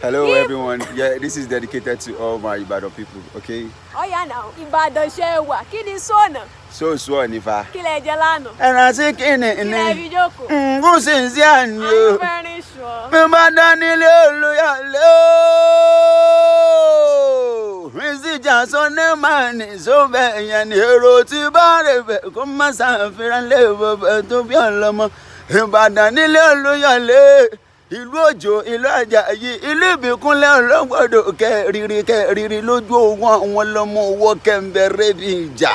Hello everyone. Yeah, this is dedicated to all my Ibadan people, okay? Ọ̀yà náà, Ìbàdàn ṣe wà, kí ni sọ̀nà? So so nífa. Kí lẹ jẹ lánàá? Ẹran sí kíni Kí ní. lẹ fi jókòó? Ngúsì sí àní o. Ayúfẹ́rin sọ. Mi bá dá nílé Olúyọ̀lé o. Rísíjà sọ ní màá ní sóbẹ̀ yẹn ní èrò tí bá rè bẹ̀ kó má ṣàfihàn lé bàbá tó bí ọlọ́mọ. Ìbàdàn nílé Olúyọ̀lé, ìlú òjò, ìlú Àjàyí, ìlú Ìbíkúnlẹ̀ ọlọ́gbọ̀dọ̀ kẹrìírí kẹrìírí lójú owó àwọn ọlọ́mọ owó kẹ̀ǹbẹ̀rẹ̀ bí ìjà.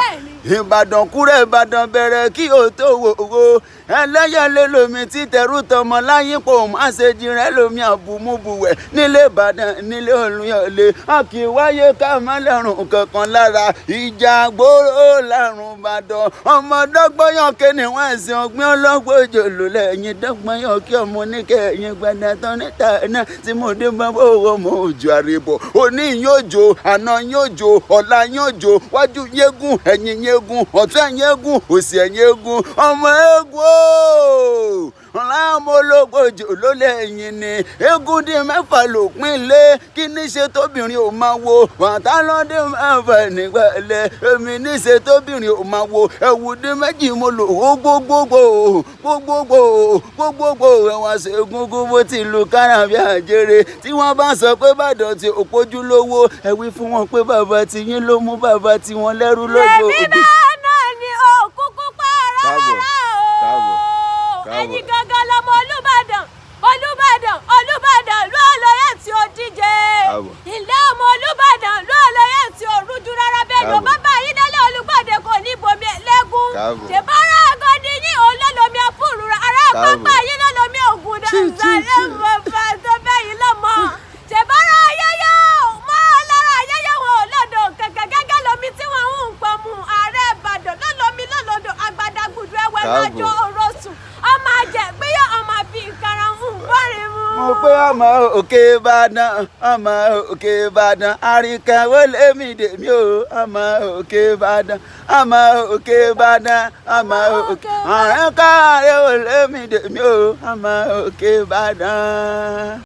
Ìbàdàn kúrẹ́, Ìbàdàn bẹ̀rẹ̀ kí o tó wò ó. Ẹlẹ́yẹlé lomi tí tẹrú tọmọ láyípo má ṣe jirẹ́ lomi àbùmùbùwẹ̀ nílé Ìbàdàn nílé Olúyọ̀lé. A kì í wáyé ká má lẹ́rùn kankan lára, ìjà gbòòrò lárùn Ìbàdàn. Ọmọ dọ́gbọ́yàn kí ni wọ́n ẹ̀sìn ọgbìn ọlọ́gbọ́jọ lò lẹ́yìn dọ́gbọ́yàn kí ọmọ oníkẹ́yìn gbẹ̀dẹ̀ tán níta náà tí mo dé bá owó mo òjò àrèbọ̀. Òní yóò jò, àná yóò jò, ọ̀la yóò jò, wájú yégún, ẹ̀yìn yégún, ọ̀tún yégún, òsì ẹ̀yìn yégún, ọmọ eégún ooo ọ̀làmọ́lógójò ló lẹ́yìn ni eégún dín mẹ́fà ló pín lé. Kí ní ṣe tóbìnrin ò máa wo bàtà lọ́dún mẹ́fà nígbà lẹ èmi ní ṣe tóbìnrin ò máa wo ẹ̀wù dín méjì mo lò ó gbogbogbò gbogbogbò gbogbogbò ẹ̀wọ̀n ṣe egungun bó ti lu kára bí àjèrè. Tí wọ́n bá sọ pé bàdàn ti òpójú lówó, ẹ wí fún wọn pé bàbá ti yín ló mú bàbá tiwọn lẹ́rú lójó. Lèmi bẹ́ẹ̀ náà ni òkúkú pààrọ̀ Káàbọ̀, rárá o. káàbọ̀, káàbọ̀. Ẹ̀yin gangan lọmọ Olúbàdàn, Olúbàdàn, Olúbàdàn ló lóye tí ó díje. Káàbọ̀. Ilé ọmọ Olúbàdàn ló lóye tí ó rújú rárá bẹ́ẹ̀ ló Káàbọ̀. bàbá yín délé Olúgbàdé kò ní bomi lẹ́gùn. Káàbọ̀. Ṣèbára àgọ́dì yín òun ló lomi àfúrúra ará Káàbọ̀. pápá yín ló lomi ògùn Chi, chi, dànzálẹ̀ chi. bàbá tó bẹ́yìn lọ́mọ. Ṣèbára ayẹyẹ mọ́ lára ayẹyẹ wọn ò lọ́dọ̀ kẹ̀kẹ́ gẹ́gẹ́ lomi tí wọ́n ń pọ̀ mu ààrẹ Ìbàdàn lọ́lọ́mi lọ́lọ́dọ̀ àgbàdàgùdù ẹwẹ́ Káàbọ̀. lọ́jọ́ orosùn ọmọ àjẹgbéyọ̀ ọmọ àfi ìkarahun bọ́rin mu. Mo pé ọmọ òkè Ìbàdàn, ọmọ òkè Ìbàdàn, àríkàwé lèmi dèmi o. Ọmọ òkè Ìbàdàn, ọmọ òkè Ìbàdàn, ọmọ òkè àríkàwé lèmi dèmi o. Ọmọ òkè Ìbàdàn.